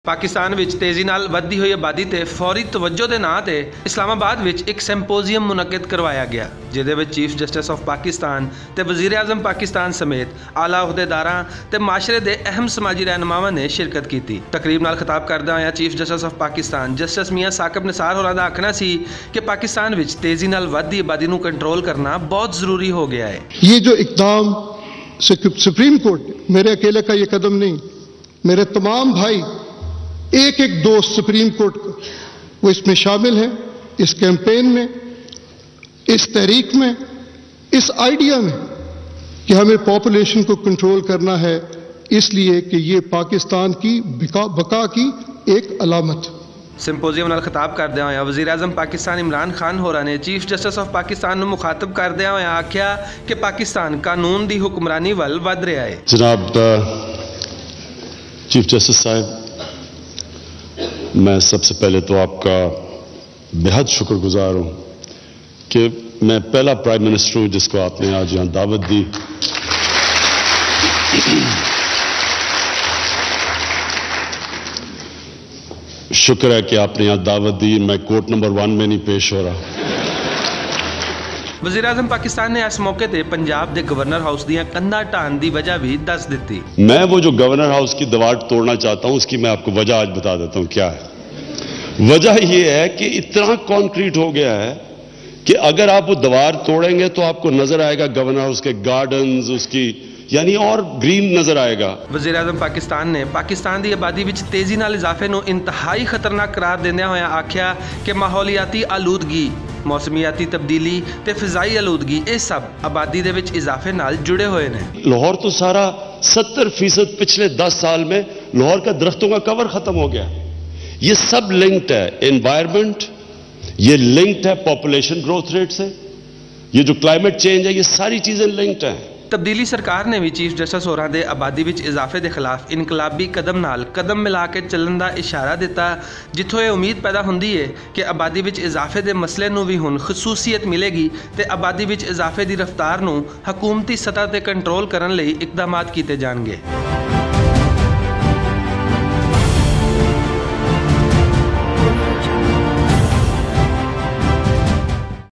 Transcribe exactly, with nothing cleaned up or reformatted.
پاکستان وچ تیزی نال ودھدی ہوئی آبادی تے فوری توجہ دے ناں تے اسلام آباد وچ اک سمپوزیم منعقد کروایا گیا، جس دے وچ چیف جسٹس آف پاکستان تے وزیر اعظم پاکستان سمیت اعلیٰ عہدیداراں تے معاشرے دے اہم سماجی رہنماواں نے شرکت کیتی۔ تقریب نال خطاب کردیاں ہویاں چیف جسٹس آف پاکستان جسٹس میاں ثاقب نثار ہوراں دا آکھنا سی کہ پاکستان وچ تیزی نال ودھدی آبادی نوں کنٹرول کرنا بہت ضروری ہو گیا ہے۔ یہ جو اقدام سک-، سپریم کورٹ نے، میرے اکیلے کا یہ قدم نہیں، میرے تمام بھائی، ایک ایک دوست سپریم کورٹ کا، وہ اس میں شامل ہیں، اس کیمپین میں، اس تحریک میں، اس آئیڈیا میں کہ ہمیں پاپولیشن کو کنٹرول کرنا ہے، اس لیے کہ یہ پاکستان کی بقا، بقا کی ایک علامت۔ سمپوزیم نال خطاب کردیاں ہویاں وزیر اعظم پاکستان عمران خان ہوراں نے چیف جسٹس آف پاکستان نوں مخاطب کردیاں ہویاں آکھیا کہ پاکستان قانون دی حکمرانی ول ودھ رہیا ہے۔ جناب، چیف جسٹس صاحب، میں سب سے پہلے تو آپ کا بے حد شکر گزار ہوں کہ میں پہلا پرائم منسٹر ہوں جس کو آپ نے آج یہاں دعوت دی۔ شکر ہے کہ آپ نے یہاں دعوت دی، میں کورٹ نمبر ون میں نہیں پیش ہو رہا۔ وزیر اعظم پاکستان نے اس موقع تے پنجاب دے گورنر ہاؤس دیاں کندھاں ٹان دی وجہ بھی دس دتی۔ میں وہ جو گورنر ہاؤس کی دیوار توڑنا چاہتا ہوں، اس کی میں آپ کو وجہ آج بتا دیتا ہوں کیا ہے۔ وجہ یہ ہے کہ اتنا کانکریٹ ہو گیا ہے کہ اگر آپ وہ دیوار توڑیں گے تو آپ کو نظر آئے گا گورنر ہاؤس کے گارڈنز، اس کی، یعنی، اور گرین نظر آئے گا۔ وزیر اعظم پاکستان نے پاکستان دی آبادی وچ تیزی نال اضافے نوں انتہائی خطرناک قرار دیندیاں ہویاں آکھیا کہ ماحولیاتی آلودگی، موسمیاتی تبدیلی تے فضائی آلودگی، یہ سب آبادی دے وچ اضافے نال جڑے ہوئے نے۔ لاہور تو سارا ستر فیصد پچھلے دس سال میں لاہور کا درختوں کا کور ختم ہو گیا۔ یہ سب لنکڈ ہے، انوائرمنٹ، یہ لنکڈ ہے پاپولیشن گروتھ ریٹ سے، یہ جو کلائمیٹ چینج ہے، یہ ساری چیزیں لنکڈ ہیں۔ تبدیلی سرکار نے بھی چیف جسٹس ہوراں دے آبادی وچ اضافے دے خلاف انقلابی قدم نال قدم ملا کے چلن دا اشارہ دتا، جتھوں یہ امید پیدا ہوندی ہے کہ آبادی وچ اضافے دے مسئلے نوں وی ہن خصوصیت ملے گی تے آبادی وچ اضافے دی رفتار نوں حکومتی سطح تے کنٹرول کرن لئی اقدامات کیتے جان گے۔